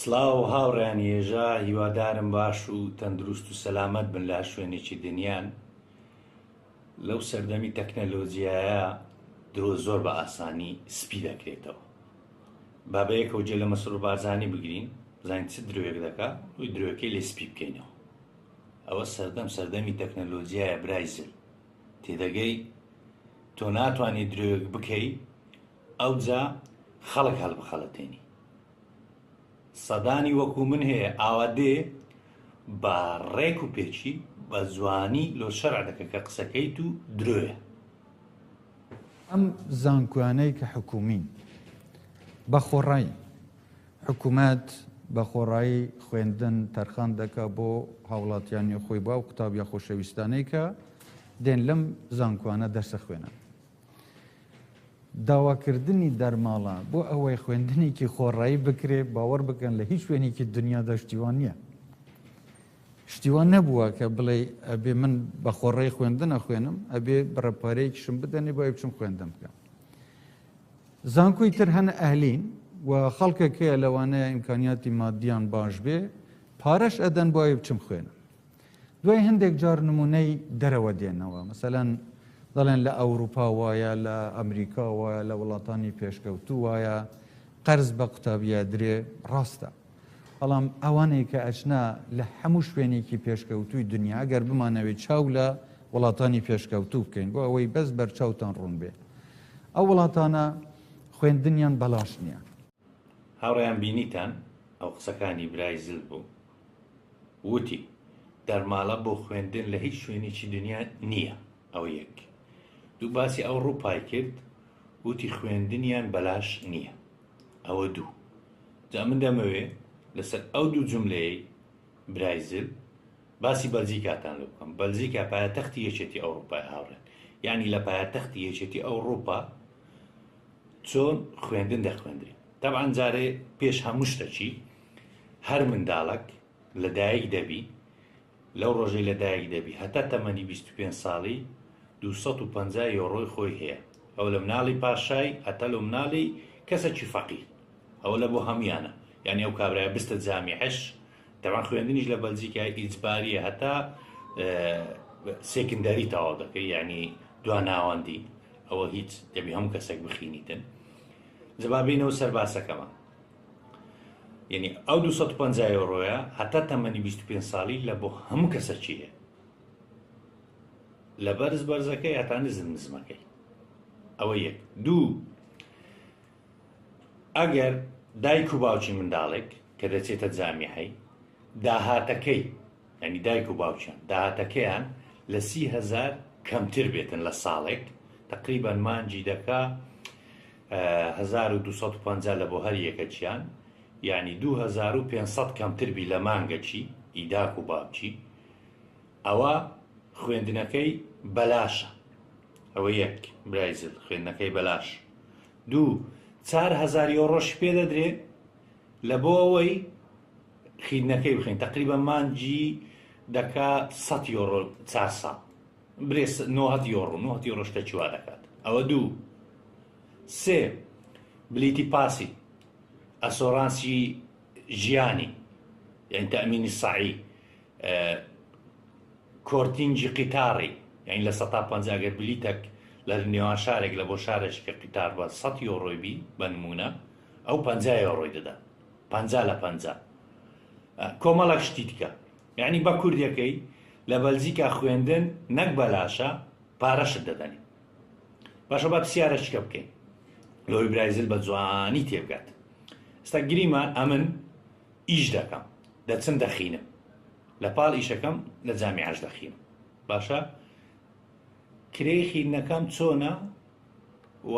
سڵاو هاوڕێیانی هێژا هیوادارم باش و تەندروست و سەلامەت بن لە هەر شوێنێکی دنیان لەو سەردەمی تەکنەلۆجیایە درۆ زۆر بە ئاسانی سپی دەکرێتەوە با بەیەکەوە جێ لە مەسرور بارزانی بگرین بزانین چ درۆیەک دەکا و درۆیەکەی لێ سپی بکەینەوە ئەوە سەردەم سەردەمی تەکنەلۆجیایە برای زل تێدەگەی تۆ ناتوانی درۆیەک بکەی ئەوجا خەڵک هەڵبخەڵەتێنی سەدانی وەکو من هەیە ئاوا دێ بە ڕێک و پێکی بە جوانی لۆ شەرع دەکە کە قسەکەیت و درۆیە. ئەم زانکۆیانەی کە حکومین بە خۆڕایی حکومەت بە خۆڕایی خوێندن تەرخان دەکا بۆ هاوڵاتیانی خۆی بۆ ئەو قوتابیە خۆشەویستانەی کە دێن لەم زانکۆانە دەرسە خوێنن. داواکردنی دەرماڵە بۆ ئەوەی خوێندنێکی خۆڕایی بکرێ باوەڕ بکەن لە هیچ شوێنێکی دنیادا شتی وا نییە. شتی وا نەبووە کە بڵێ ئەبێ من بە خۆڕایی خوێندن ئەخوێنم ئەبێ بڕە پارەیەکیشم بدەنێ بۆ ئەوەی بچم خوێندن بکەم. زانکۆی تر هەن ئەهلین و خەڵکێک هەیە لەوانەیە ئیمکانیاتی مادیان باش بێ پارەش ئەدەن بۆ ئەوەی بچم خوێنم. دوای هەندێک جار نمونەی دەرەوە دێنەوە مەسەلەن دەڵێن لە ئەوروپا وایە لە ئەمریکا وایە لە وڵاتانی پێشکەوتوو وایە قەرز بە قوتابیە درێ ڕاستە بەڵام ئەوانەی کە ئەچنە لە هەموو شوێنێکی پێشکەوتووی دنیا ئەگەر بمانەوێت چاو لە وڵاتانی پێشکەوتوو بکەین بۆ ئەوەی بەس بەرچاوتان ڕوون بێ ئەو وڵاتانە خوێندنیان بەلاش نییە. هاوڕێیان بینیتان ئەو قسەکانی برای زل بوو وتی، دەرماڵە بۆ خوێندن لە هیچ شوێنێکی دنیا نییە، ئەوە یەک. دوو باسی ئەوڕوپای کرد، وتی خوێندنیان بەلاش نییە، ئەوە دوو. جا من دەمەوێ لەسەر ئەو دوو جوملەیەی برای زل باسی بەلجیکاتان لۆ بکەم. بەلجیکا پایەتەختی یەکێتی ئەوڕوپایە هاوڕێن. یانی لە پایەتەختی یەکێتی ئەوڕوپا چۆن خوێندن دەخوێندرێ. تەبعەن جارێ پێش هەموو شتەکی هەر منداڵەک لە دایک دەبی لەو ڕۆژەی لە دایک دەبی هەتا تەمەنی 25 ساڵی 250 یۆڕۆی خۆی هەیە ئەو لە مناڵی پاشای هەتا لە مناڵی کەسەکی فەقیر ئەوە لە بۆ هەمویانە یعنی ئەو کابرای بستە جامیعش تەبعەن خوێندنیش لە بەلجیکا ئیجباریە هەتا secondary تەواو دەکەی یعنی دوا ناوەندی ئەوە هیچ دەبی هەموو کەسێک بخینیتن جا با بێینەوە سەر باسەکەمان یعنی ئەو 250 یۆرۆیە هەتا تەمەنی 25 ساڵی لە بۆ هەموو کەسەکی هەیە لە بەرز بەرزەکەی هەتا نزم نزمەکەی ئەوە یەک دوو ئەگەر دایک و باوکی منداڵێک کە دەچێتە جامیعەی داهاتەکەی یعنی دایک و باوکیان داهاتەکەیان لە 30هزار کەمتر بێتن لە ساڵێک تقریبا مانجی دەکا 1250 لە بۆ هەر یەکەکیان یعنی 2500 کەمتر بی لە مانگەکی ئی داک و باوکی ئەوە خوێندنەکەی بەلاشە ئەوە یەک برای زل خوێندنەکەی بەلاش دوو 4000 یۆڕۆش پێ دەدرێ لە بۆ ئەوەی خیندنەکەی بخین تقریبا مانگی دەکا 100 یۆڕۆ چار ساڵ برێ 900 یۆڕۆ 900 یۆڕۆ شتەکی وا دەکات ئەوە دوو سێ بلیتی پاسی ئەسۆرانسی ژیانی یعنی تەئمینی سەعی korting ی قیتاڕی یعنی 50% گەر بلیتەک لە نێوان شارێک لە بۆ شارێک کە قیتار بە 100 یۆڕۆی بی بە نمونە ئەو 50 یۆڕۆی دەدا 50 لە 50 کۆمەڵێک شتی دیکە یعنی بە کوردیەکەی لە بەلجیکا خوێندن نەک بەلاشە پارەشت دەدەنێ باشە با پرسیارەشکە بکەین لۆی برایزل بە جوانی تێبگات ئێستا گریمان ئەمن ئیش دەکەم دەچم دەخینم لە پاڵ ئیشەکەم لە جامیعەش دەخینم باشە کرێی خیندنەکەم چۆنە و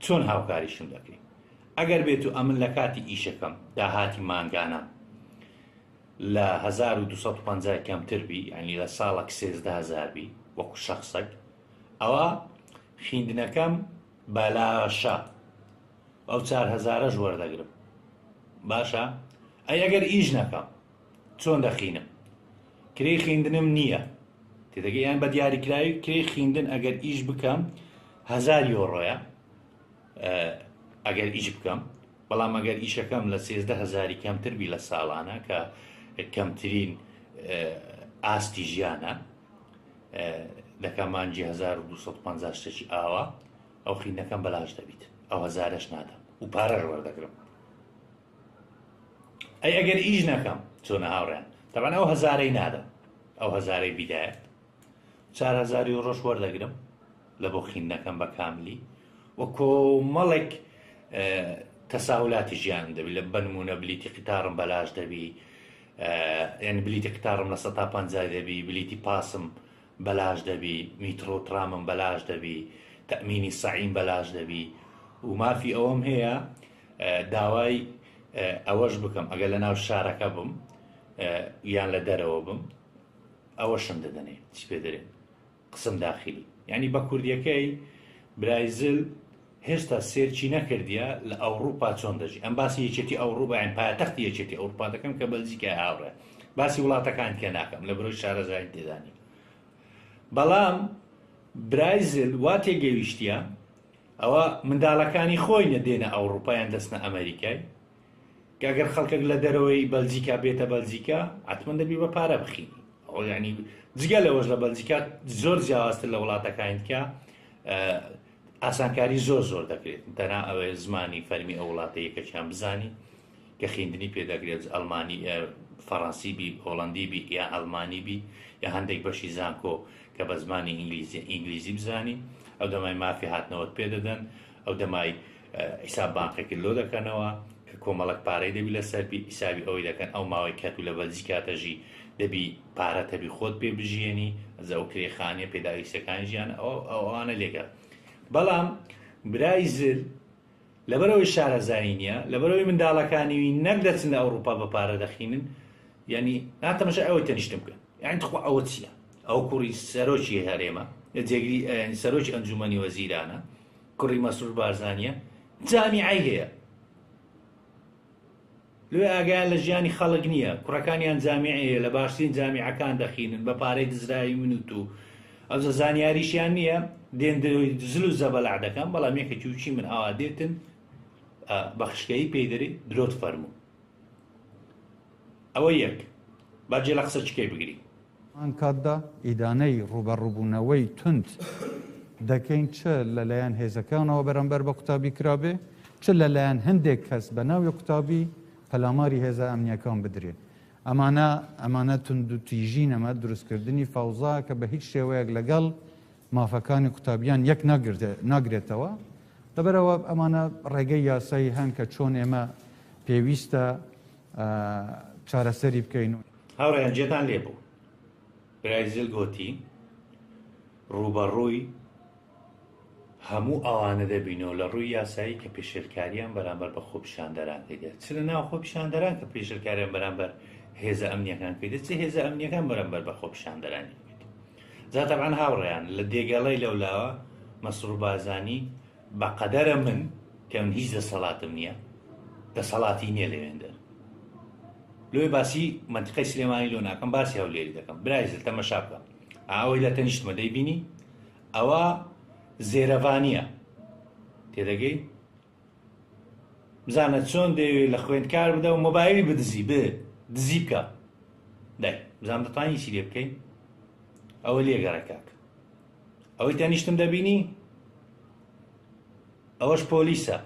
چۆن هاوکاریشم دەکەی ئەگەر بێت و ئەمن لە کاتی ئیشەکەم داهاتی مانگانە لە 1250 کەمتر بی یعنی لە ساڵک 13هزار بی وەکو شخصێک ئەوە خیندنەکەم بەلاشە ئەو چار هەزارەش وەردەگرم باشە ئەی ئەگەر ئیش نەکەم چۆن دەخینم کرێی خیندنم نییە تێدەگەی یان بە دیاریکراوی کرێی خیندن ئەگەر ئیش بکەم هزار یۆڕۆیە ئەگەر ئیش بکەم بەڵام ئەگەر ئیشەکەم لە 13 هەزاری کەمتر بی لە ساڵانە کە کەمترین ئاستی ژیانە دەکا مانگی 1250 شتێکی ئاوا ئەو خینەکەم بەلاش دەبیت ئەو هەزارەش نادەم و پارەش وەردەگرم ئەی ئەگەر ئیش نەکەم چۆنە هاوڕێیان تەبعەن ئەو هەزارەی نادەم ئەو هەزارەی بیدایەت 4000 یۆرۆش وەردەگرم لە بۆ خیندنەکەم بە کاملی و کۆمەڵێک تەساهولاتی ژیانم دەبی لە بنمونە بلیتی قیتارم بەلاش دەبی یعنی بلیتی قیتارم لە 150 دەبی بلیتی پاسم بەلاش دەبی میترۆ ترامم بەلاش دەبی تەمینی سەعیم بەلاش دەبی و مافی ئەوەم هەیە داوای ئەوەش بکەم ئەگەر لە ناو شارەکە بم یان لە دەرەوە بم ئەوەشم دەدەنێ چی پێ دەرێن قسم داخلی یعنی بە کوردیەکەی برایزل هێشتا سێرچی نەکردیە لە ئەوروپا چۆن دەژی ئەم باسی یەکێتی ئەوروپا یان پایتەختی یەکێتی ئەوروپا دەکەم کە بەلجیکای هاوڕێ باسی وڵاتەکان کە ناکەم لە برۆی شارەزای تێدانی بەڵام برایزل وا تێگەویشتە ئەوە منداڵەکانی خۆی نە دێنە ئەوڕوپا یان دەچنە ئەمەریکای کە گەر خەڵکێک لە دەرەوەی بەلجیکا بێتە بەلجیکا حتمما دەبی بە پارە بخینی ئەو یعنی جگە لەوەش لە بەلجیکا زۆر جیاوازتر لە وڵاتەکانی دیکە ئاسانکاری زۆر زۆر دەکرێت تەنها ئەوەیە زمانی فەرمی ئەو وڵاتە یەکەکیان بزانی کە خیندنی پێ دەکرێت ئەڵمانی فەڕەنسی بی هۆڵندی بی یا ئەڵمانی بی یا هەندێک بەشی زانکۆ کە بە زمانی ئینگلیزی ئینگلیزی بزانی ئەو دەمای مافی هاتنەوەت پێ دەدەن ئەو دەمای حیساب بانقێکت لۆ دەکەنەوە کە کۆمەڵک پارەی دەبی لەسەر بی حیسابی ئەوەی دەکەن ئەو ماوەی کە تو لە بەلجیکا دەژی دەبی پارە تەبی خۆت پێ بژیێنی ئەجا ئەو کرێخانیە پێداویستیەکانی ژیان ئەو ئەوانە لێکە بەڵام برای زل لەبەرئەوەی شارەزایی نیە، لەبەرئەوەی منداڵەکانی وی نەک دەچن لە ئەوڕوپا بە پارە دەخینن، یانی نا تەمەشای ئەوەی تەنیشتم بکەن، یانی تخوا ئەوە چیە؟ ئەوە کوڕی سەرۆکی هەرێمە، جێگری یانی سەرۆکی ئەنجومەنی وەزیرانە، کوڕی مەسرور بارزانیە، جامیعەی هەیە. لۆیە ئاگایان لە ژیانی خەڵک نییە کوڕەکانیان جامیعەیە لە باشترین جامیعەکان دەخینن بە پارەی دزراوی من و تو ئەوجا زانیاریشیان نییە دێن درۆی زل و زەبەلاع دەکەن بەڵام یەکێکی وچی من ئاوا دێتن بە خشکەیی پێی دەری درۆت فەرموو ئەوە یەک با جێ لە قسە چکەی بگری. هەمان کاتدا ئیدانەی ڕووبەڕووبوونەوەی توند دەکەین چ لەلایەن هێزەکانەوە بەرامبەر بە قوتابی کرابێ، چ لەلایەن هەندێک کەس بە ناوی قوتابی پەلاماری هێزە ئەمنییەکان بدرێ. ئەمانە ئەمانە توندوتیژین، ئەمە دروستکردنی فەوزا کە بە هیچ شێوەیەک لەگەڵ مافەکانی قوتابیان یەک ناگرێتەوە. لەبەرئەوە ئەمانە ڕێگەی یاسایی هەن کە چۆن ئێمە پێویستە چارەسەری بکەین. هاوڕێیان جێتان لێ بوو برای زل گۆتی ڕووبەڕووی هەموو ئەوانە دەبینەوە لە ڕووی یاسایی کە پێشێلکاریان بەرامبەر بە خۆپیشاندەران کردە چ لە ناو خۆپیشاندەران کە پێشێلکاریان بەرامبەر هێزە ئەمنیەکان کردە چ هێزە ئەمنیەکان بەرامبەر بە خۆپیشاندەرانی کرد جا تەبعەن هاوڕێیان لە دێگەڵەی لەولاوە مەسرور بارزانی بە قەدەرە من کە من هیچ دەسەڵاتم نییە دەسەڵاتی نییە لەوێندەر لۆی باسی مەنتیقەی سلێمانی لۆ ناکەم باسی هەولێری دەکەم برای زل تەمەشا بکە ئەوەی لە تەنیشتمە دەیبینی ئەوە زێرەڤانیە تێدەگەی بزانە چۆن دەیەوێت لە خوێندکار بدە و مۆبایلی بدزی ب دزی بکە دای بزانم دەتوانی چی لێ بکەین ئەوە لێگەڕێ کاک ئەوەی تەنیشتم دەبینی ئەوەش پۆلیسە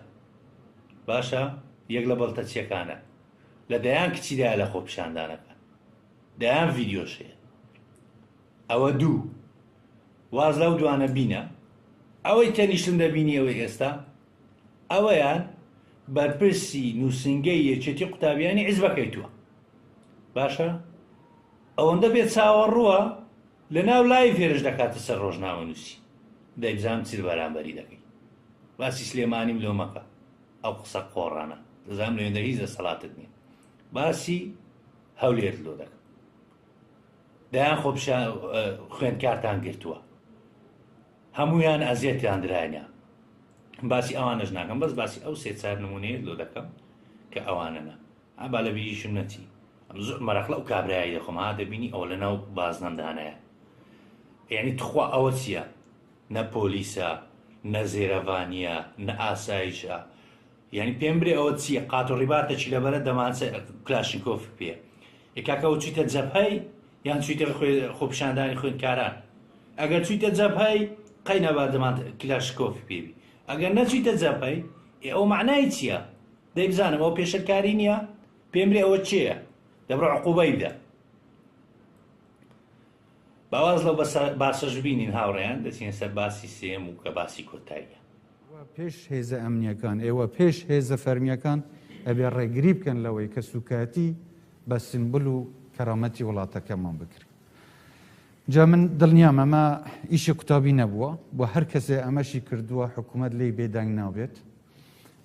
باشە یەک لە بەڵتەچیەکانە لە دەیان کچیدایە لە خۆپیشاندانەکان دەیان ڤیدیۆش هەیە ئەوە دوو واز لەو دوانە بینە ئەوەی تەنیشتم دەبینی ئەوەی ئێستا ئەوەیان بەرپرسی نووسنگەی یەکێتی قوتابیانی عیزبەکەی تووە باشە ئەوەندە بێ چاوەڕووە لە ناو لایڤ هێرش دەکاتە سەر ڕۆژنامەنووسی دەی بزانم چی بەرامبەری دەکەی باسی سلێمانیم لۆ مەکە ئەو قسە قۆڕانە دەزانم لەوێندە هیچ دەسەڵاتت نییە باسی هەولێرت لۆ دەکەم دەیان خۆپیشان خوێندکارتان گرتووە هەمویان ئەزیەتیان دراینە باسی ئەوانەش ناکەم بەس باسی ئەو سێ چار نمونەیە لۆ دەکەم کە ئەوانەنە ئا با لە بیریشم نەچی ئەم زۆر مەرەق لەو کابرایەی دەخۆم ها دەبینی ئەوە لە ناو بازنەم دانایە یعنی تخوا ئەوە چییە نە پۆلیسە نە زێرەڤانیە نە ئاسایشە. یعنی پێم برێ ئەوە چییە قات و ڕیباتەکی لەبەرە دەمانچە کلاشینکۆف پێ ئێ کاکە ئەوە چویتە جەبهەی یان چویتە خۆپیشاندانی خوێندکاران ئەگەر چویتە جەبهەی قەی نەبا دەمان کلاشکۆفی پێبی ئەگەر نەچویتە جەبهەی ئێ ئەو معنای چییە دەی بزانم ئەوە پێشلکاری نییە پێم برێ ئەوە چێیە دەبڕۆ عقوبەی بدە باواز لەو باسەش بینین هاوڕێیان دەچینە سەر باسی سێم و کە باسی کۆتاییە. ئێوە پێش هێزە ئەمنیەکان، ئێوە پێش هێزە فەرمیەکان ئەبێ ڕێگری بکەن لەوەی کە سوکایەتی بە سیمبول و کەرامەتی وڵاتەکەمان بکرێ. جا من دڵنیام ئەمە ئیشی قوتابی نەبووە و هەر کەسێ ئەمەشی کردووە حکوومەت لێی بێدەنگ نابێت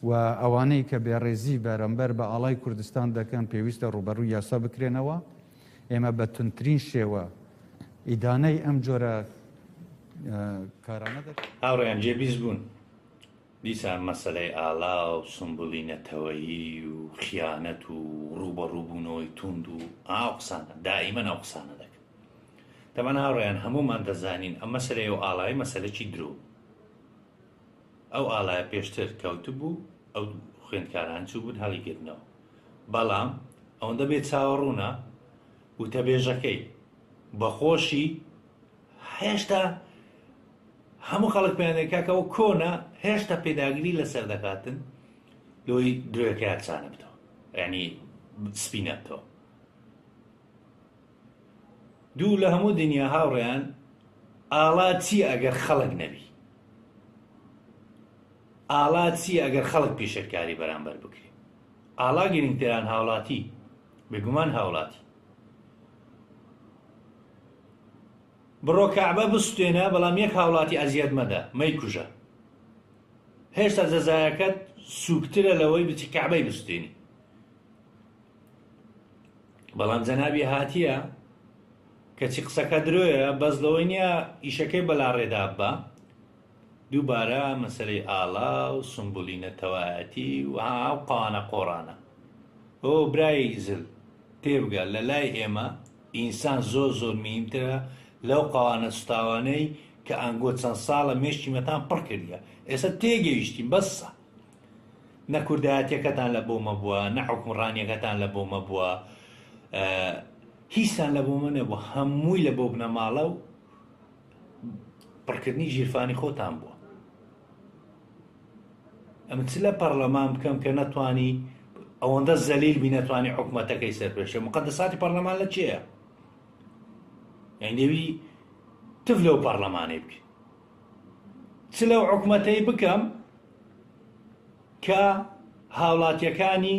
و ئەوانەی کە بێڕێزی بەرامبەر بە ئاڵای کوردستان دەکەن پێویستە ڕووبەڕووی یاسا بکرێنەوە. ئێمە بە توندترین شێوە ئیدانەی ئەم جۆرە کارانە دەکەین. هاوڕێیان جێبیست بوون دیسان مەسەلەی ئاڵا و سومبولی نەتەوەیی و خیانەت و ڕووبەڕووبوونەوەی توند و ئاو قسانە دائیمەن ئەو قسانە دەکەن. تەبعەن هاوڕێیان هەموومان دەزانین ئەم مەسەلەی ئەو ئاڵای مەسەلەکی درۆ بوو. ئەو ئاڵایە پێشتر کەوتبوو ئەو خوێندکاران چووبوون هەڵیگرنەوە. بەڵام ئەوەندە بێ چاوەڕوونە وتەبێژەکەی بەخۆشی هێشتا هەموو خەڵک پێیان دەڵێن کاکە ئەوە کۆنە هێشتا پێداگری لەسەر دەکاتن لۆی درۆیەکەیان چانە بتەوە یعنی سپی نەبتەوە دوو لە هەموو دنیا هاوڕێیان ئاڵا چییە ئەگەر خەڵک نەبی ئاڵا چییە ئەگەر خەڵک پێشێلکاری بەرامبەر بکرێ؟ ئاڵا گرنگتران هاوڵاتی؟ بێگومان هاوڵاتی. بڕۆ کەعبە بسوتێنە بەڵام یەک هاوڵاتی ئەزیەت مەدە، مەیکوژە. هێشتا جەزایەکەت سوکترە لەوەی بچی کەعبەی بسوتێنی. بەڵام جەنابی هاتیە کەچی قسەکە درۆیە بەس لەوەی نییە ئیشەکەی بەلاڕێدا ببا دووبارە مەسەلەی ئاڵا و سومبولی نەتەوایەتی و ها ئەو قەوانە قۆڕانە. ئۆ برای زل تێبگە لە لای ئێمە ئینسان زۆر زۆر مهیمترە لەو قەوانە سوتاوانەی کە ئەنگۆ چەند ساڵە مێشکی مەتان پڕ کردیە ئێستا تێگەیشتین بەسە نە کوردایەتیەکەتان لە بۆمە بووە نە حوکمڕانیەکەتان لە بۆمە بووە هیچتان لە بۆمە نەبووە هەمووی لە بۆ بنەماڵە و پڕکردنی ژیرفانی خۆتان بووە ئەمە چ لە پەرلەمان بکەم کە نەتوانی ئەوەندە زەلیل بی نەتوانی حکوومەتەکەی سەرپێشە مقدساتی پەرلەمان لە چێە یعنی دەوی تف لەو پەرلەمانەی بکە چ لەو حکوومەتەی بکەم کە هاوڵاتیەکانی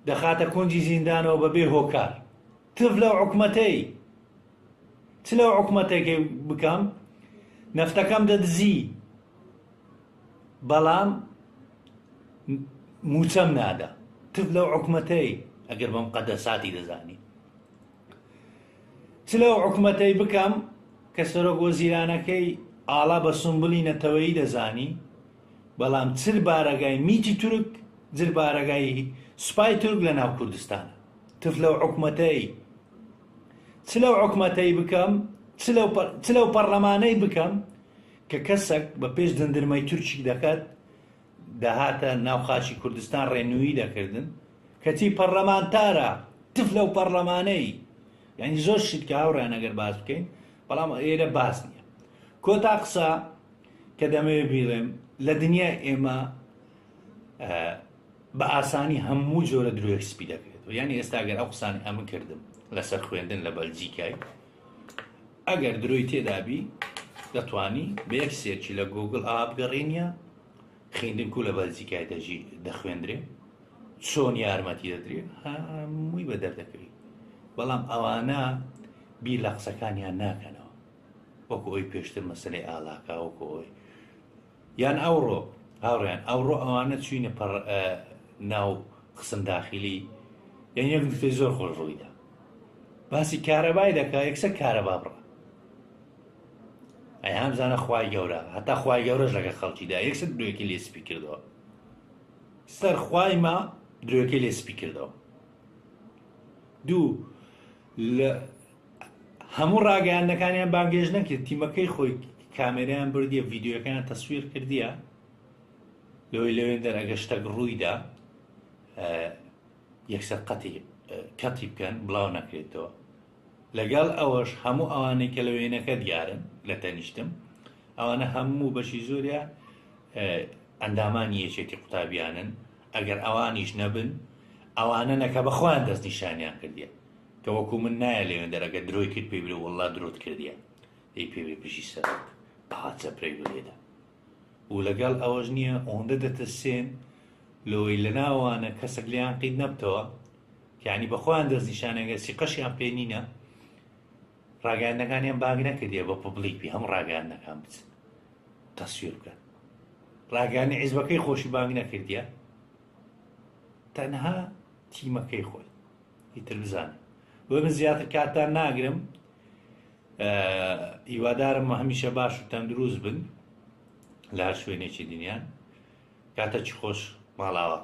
دەخاتە کونجی زیندانەوە بەبێ هۆکار تف لەو حکومەتەی چ لەو حکومەتێکی بکەم نەفتەکەم دەدزی بەڵام موچەم نادا تف لەو حکومەتەی ئەگەر بەم قەدەساتی دەزانی چ لەو حکومەتەی بکەم کە سەرۆک وەزیرانەکەی ئاڵا بە سومبلی نەتەوەیی دەزانی بەڵام چل بارەگای میتی تورک جل بارەگای سوپای تورک لە ناو کوردستانە تف لەو حکومەتەی چ لەو حکومەتەی بکەم چ لەو پەرلەمانەی بکەم کە کەسەک بە پێش دندرمەی تورکی دەکات دەهاتە ناو خاکی کوردستان ڕێنووی دەکردن کەچی پەرلەمانتارە تف لەو پەرلەمانەی یعنی زۆر شت کە هاوڕیان ئەگەر باس بکەین بەڵام ئێرە باس نییە کۆتا قسە کە دەمەوێت بیڵێم لە دنیای ئێمە بە ئاسانی هەموو جۆرە درۆیەک سپی دەکرێتەوە یانی ئێستا گەر ئەو قسانەی ئەمن کردم لەسەر خوێندن لە بەلجیکای ئەگەر درۆی تێدابی دەتوانی بە یەک search ی لە گوگل ئا بگەڕێنیە خوێندن کو لە بەلجیکای دەژی دەخوێندرێ چۆن یارمەتی دەدرێ هەمووی بە دەردەکەوی بەڵام ئەوانە بیر لە قسەکانیان ناکەنەوە وەکو ئەوی پێشتر مەسلەی ئالاکە وەکو ئەوی یان ئەوڕۆ هاوڕێیان ئەوڕۆ ئەوانە چوینە پەڕ ناو قسم داخیلی یان یەک نکتەی زۆر خۆش ڕوویدا باسی کارەبای دەکا یەکسەر کارەبا بڕە ئەی هەمزانە خوای گەورە هەتا خوای گەورەش لەگە خەڵکیدا یەکسەر درۆیەکی لێ سپی کردەوە سەر خوای ما درۆیەکەی لێ سپی کردەوە دوو لە هەموو ڕاگەیاندنەکانیان بانگێژ نەکرد تیمەکەی خۆی کامێرەیان بردیە ڤیدیۆیەکەیان تەسویر کردیە. لەوەی لەوێندەر ئەگەر شتەک ڕوویدا یەکسەر قەتی کەتی بکەن بڵاو نەکرێتەوە. لەگەڵ ئەوەش هەموو ئەوانەی کە لە وێنەکە دیارن لە تەنیشتم ئەوانە هەموو بەشی زۆریان ئەندامانی یەکێتی قوتابیانن ئەگەر ئەوانیش نەبن ئەوانە نەکە بە خۆیان دەستنیشانیان کردیە کە وەکو من نایە لەوێن دەرەگە درۆی کرد پێی برێ والله درۆت کردیە ئی پێ برێ بژی سەرۆک ئاها چەپرەی بلێدا و لەگەڵ ئەوەش نییە ئەوەندە دەترسێن لەوەی لە ناوانە کەسێک لێیان قیت نەبتەوە یانی بە خۆیان دەستنیشانیان گەر سیقەشیان پێ نینە ڕاگەیاندنەکانیان بانگ نەکردیە بە public بی هەموو ڕاگەیاندنەکان بچن تەسویر بکەن ڕاگەیاندنی حیزبەکەی خۆشی بانگ نەکردیە تەنها تیمەکەی خۆی ئیتر بزانن بۆ من زیاتر کاتتان ناگرم هیوادارم هەمیشە باش و تەندروست بن لە هەر شوێنێکی دنیان کاتەکی خۆش ماڵاوا.